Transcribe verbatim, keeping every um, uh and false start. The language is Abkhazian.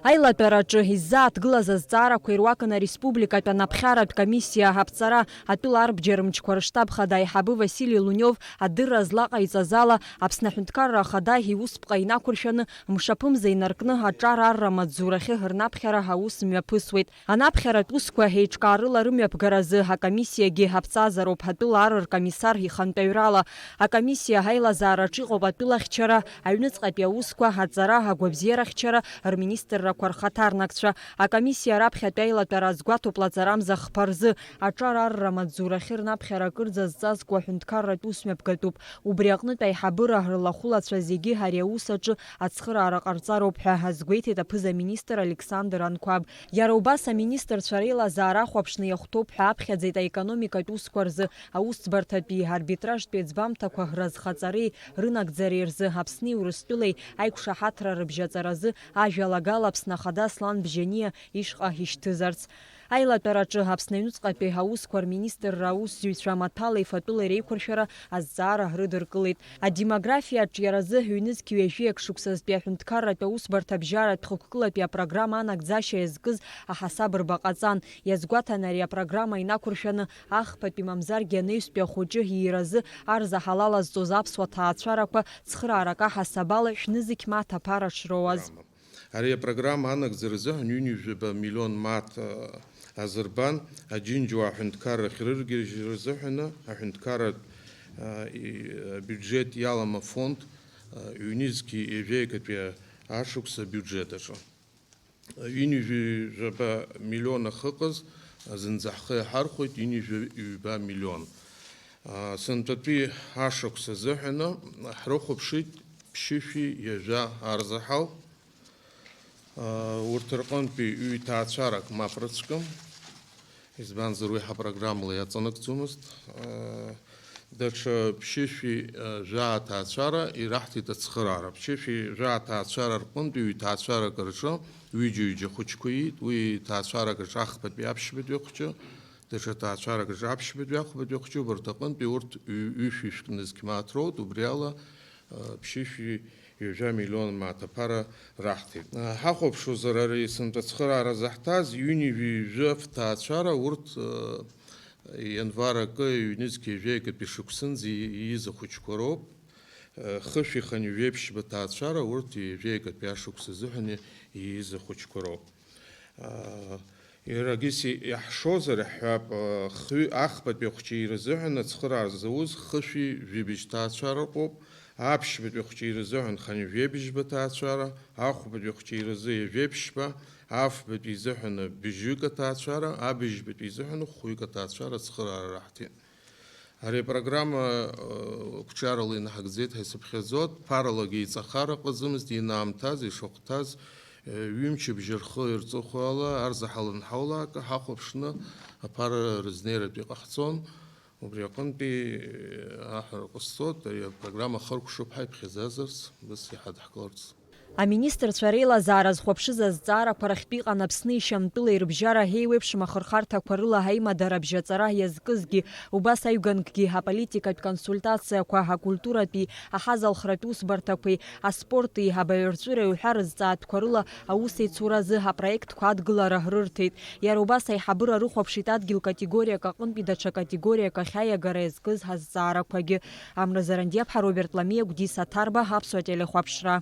Аилатәараҿы иззааҭгылаз азҵаарақәа ируакын ареспубликатә анаԥхьаратә комиссиа аԥҵара, атәыла арбџьармчқәа рыштаб хада аиҳабы Васили Лунев адырра злаҟаиҵаз ала, Аԥсны Аҳәынҭқарра Ахада иусԥҟа инақәыршәаны, мшаԥымза инаркны аҿар арра амаҵзурахьы рнаԥхьара аус мҩаԥысуеит. Анаԥхьаратә усқәа еиҿкаарыла рымҩаԥгаразы акомиссиагьы аԥҵазароуп атәыла ар ркомиссар ихантәаҩрала. Акомиссиа аилазаараҿ иҟоуп атәылахьчара, аҩныҵҟатәи аусқәа, аҵара, агәабзиарахьчара, рминистррақәа рхаҭарнакцәа. Акомиссиа раԥхьатәи аилатәара азгәаҭоуп лаҵарамза хԥа рзы. Аҿар арра амаҵзурахьы рнаԥхьара акырӡа зҵазкуа аҳәынҭқарратә усмҩаԥгатәуп. Убри аҟнытә аиҳабыра рлахәылацәа зегьы ари аус аҿы ацхыраара ҟарҵароуп ҳәа азгәеиҭеит аԥыза-министр Александр Анқәаб. Иара убас аминистрцәа реилазаара ахәаԥшны иахәҭоуп ҳәа аԥхьаӡеит аекономикатә усқәа рзы аусӡбарҭатәи арбитражтәи аӡбамҭақәа разхаҵареи рынагӡареи рзы Аԥсни Урыстәылеи аиқәшаҳаҭра рыбжьаҵаразы ажәалагала Аԥсны Ахада Аслан Бжьаниа ишҟа ишьҭызарц. Аилатәараҿы Аԥсны аҩныҵҟатәи аусқәа рминистрра аусзуҩцәа маҭәала ифатәыла иреиқәыршәара азҵаара рыдыркылеит. Адемографиа аҿиаразы ҩнызқь ҩажәи ак шықәсазтәи аҳәынҭқарратә аусбарҭа абжьаратә хықәкылатәи апрограмма анагӡашьа иазкыз аҳасаб рба ҟаҵан. Иазгәаҭан ари апрограмма инақәыршәаны ахԥатәи мамзаргьы анаҩстәи ахәыҷы ииразы арзаҳал алазҵоз аԥсуа ҭаацәарақәа цхыраарак аҳасабала шәнызқь мааҭ аԥара шроуаз. Ари апрограмма анагӡара азыҳәан ҩынҩажәаба миллион мааҭ, а, азырбан, Аџьынџьуаа аҳәынҭқарра ахьрыргьежьра азыҳәаны аҳәынҭқарратә, а, и-, абиуџьеҭ иалам афонд, а, ҩнызқьи ҩажәеи акатәи ашықәса абиуџьеҭ аҿы. Ҩынҩажәаба миллион ахьыҟаз, а, зынӡа ҳхы иаҳархәоит ҩынҩажәаҩба миллион. А, сынтәатәи ашықәс азыҳәаны ҳрыхәаԥшит ԥшьышәи ҩажәа арзаҳал. Урҭ рҟынтәи ҩ-ҭаацәарак мап рыцәгам, избанзар, уи ҳапрограммала иаҵанакӡомызт. Даҽа ԥшьышәи жәаа ҭаацәара ираҳҭеит ацхыраара. Ԥшьышәи жәаа ҭаацәара рҟынтәи ҩ-ҭаацәарак рҿы ҩыџьа-ҩыџьа хәыҷқәа иит, уи ҭаацәарак рҿы ахԥатәи аԥшьбатәи ахәҷы, даҽа ҭаацәарак рҿы аԥшьбатәи ахәбатәи ахәҷы, убарҭ аҟынтәи урҭ ҩ-, ҩышәи шәкны зқьмааҭ роут, убри ала, ԥшьышәи ҩажәа миллион мааҭ аԥара раҳҭеит. Ҳахәаԥшуазар, ари сынтәа ацхыраара заҳҭаз ҩынҩажәи жәаф ҭаацәара урҭ, ианвар акы ҩнызқь ҩажәеи акатәи шықәсынӡа ииз ахәыҷқәа роуп. Хышәи хынҩажәеи ԥшьба ҭаацәара урҭ ҩажәеи акатәи ашықәс азыҳәан ииз ахәыҷқәа роуп. Иаргьы иаҳшозар, иаҳҳәап, хҩы-, ахԥатәи ахәҷы ирзыҳәан ацхыраара зауз хышәи жәибжь ҭаацәара ыҟоуп, аԥшьбатәи ахәҷы ирзыҳәан хынҩажәеибжьба ҭаацәара, ахәбатәи ахәҷы ирзы ҩажәеиԥшьба, афбатәи изыҳәан бжьҩык аҭаацәара, абыжьбатәи изыҳәан хәҩык аҭаацәара ацхыраара раҳҭеит. Ари апрограмма, э, қәҿиарала инаҳагӡеит ҳәа исыԥхьаӡоит, ԥаралагьы иҵахар ыҟаӡамызт, инаамҭаз, ишахәҭаз, э, ҩымчыбжьа рхы ирҵыхәала арзаҳал анҳаулаак, ҳахәаԥшны аԥара рызнеиратә иҟаҳҵон. Убри аҟынтәи, э, аҳәара ҟасҵоит, ари апрограмма ахыркәшоуп ҳәа иԥхьаӡазарц, быс иҳадҳкыларц. Аминистрцәа реилазаара зхәаԥшыз азҵаарақәа рахьтә иҟан Аԥсни Шьамтәылеи рыбжьара еиуеиԥшым ахырхарҭақәа рыла аимадара абжьаҵара иазкызгьы, убас аҩганкгьы аполитикатә консультациақәа, акультуратәи, аҳазалхратә усбарҭақәеи, аспорти, абаҩрҵәыреи уҳәа рызҵаатәқәа рыла аусеицуразы апроектқәа адгылара рырҭеит. Иара убас аиҳабыра рыхәаԥшит адгьыл категориак аҟынтәи даҽа категориак ахь аиагара иазкыз азҵаарақәагьы. Амра Зарандиаԥҳа, Роберт Ламиа, Гәдиса Ҭарба, Аԥсуа телехәаԥшра.